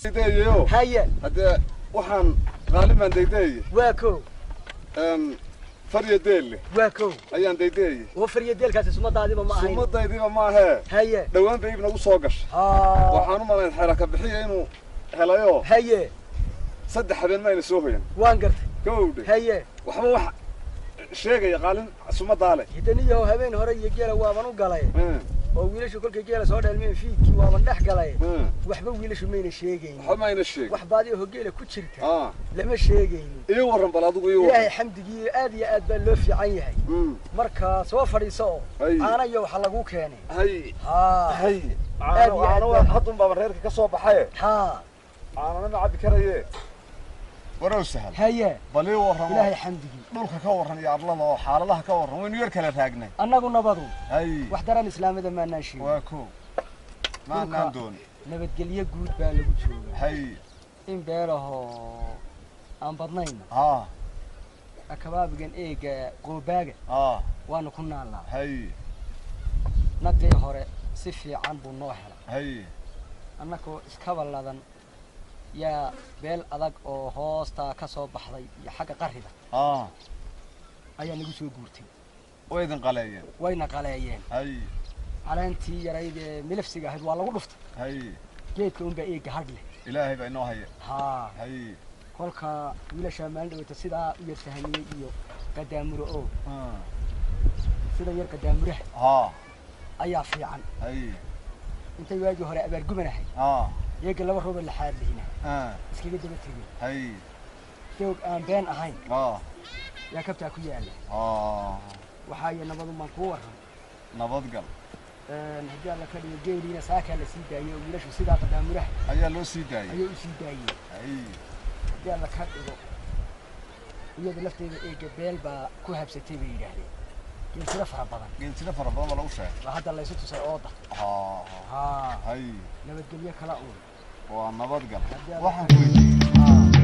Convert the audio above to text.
Daydayayo. Haye. Haddee waxaan qaalin baan daydayaye. Waa kow. Farya deelle. Waa kow. Ayaan daydayaye. Oo farya deelkaasi sumadaadiba ma ahayn. Sumadaydiiba maahee. Haye. Dhowaan bay iib nagu soo gashay. Haa. Waxaan u malayn xeela ka bixiya inuu helayo. Haye. 3 habeen mayna soo hoyan. Waan gartay. Gowdhe. Haye. Waxba wax sheegaya qaalin sumadaa leh. Hidaniyahow habeen hore iyo geela waaban u galay. Oo wiilashu kolkay geela soo dheelmeen fiidkii waaban dhex galay. Waxba wiilashu mayna sheegaynin. Waxba mayna sheegin. Wax baadi oo geela ku jirta. Lama sheegaynin. Iyo warran bal adigu iyo warran. Ilaahay xamdigii aad iyo aad baa loo fiican yahay. Marka soo fadhiiso oo caana iyo waxa lagu keenay. Hay. Haa. Hay. Aad iyo aad Caano waa haddun baaban reerka ka soo baxay. Haa. Caanana ma cabbi karaye. Warow sahal. Haye. Bal ii warramo. Ilaahay xamdigii. Dhulka ka warran iyo arlada oo xaaladaha ka warran waynu yar kala raagnay. Annagu nabadu. Hay. Wax daran islaamada maanaan sheegin. Waa kow. Maanaan doon. Nabadgelyo guud baa lagu joogaa. Hay. In beelahoo aan badnayn. Haa. Akabaabigan eega qoobaaga. Haa. Waanu ku naallaa. Hay. Naqii hore si fiican buu noo helay. Hay. Annagoo iskaba ladan yaa beel adag oo hoostaa ka soo baxday iyo xagga qarrida. Haa. Ayaa nagu soo guurtay. Way idin qaleeyeen. Wayna qaleeyeen. Hay. Caleentii yarayd ee milifsiga ahayd waa lagu dhuftay. Hay. Geedka unbaa eega hadh leh. Ilaahay baa inoo haya. Haa. Hay. Kolka wiilashaa maalin dhaweyta sidaa u yar sahamiyey iyo qadaamuro oo. Sida yar qadaamuraha. Haa. Ayaa fiican. Hay. Intay waagii hore abaargumanahay. Haa. Iyaga laba roob la xaad lehina. Iskaga daba tegey. Hay. Doog aan been ahayn. Haa. Yaa kabtaa ku yaala. Haa. Waxaa iyo nabadu maan kuu warran. Nabadgal. Haddii alla ka dhigo geeliina saakaa la sii daayey oo wiilashu sidaa qadaamuraha. Ayaa loo sii daayey. Ayaa u sii daayey. Hay. Haddii alla ka dhigo iyada lafteeda eega beel baa ku habsatay bay yidhaahdeen. Geeltiro fara badan. Geeltiro fara badan baa lagu sheegay. Waa hadda laysu tusay ooda. Haa. Haa. Hay. Nabadgelyo kala uun. Waa nabadgal. Haddii alla Waxaan ka ku weydiiyey.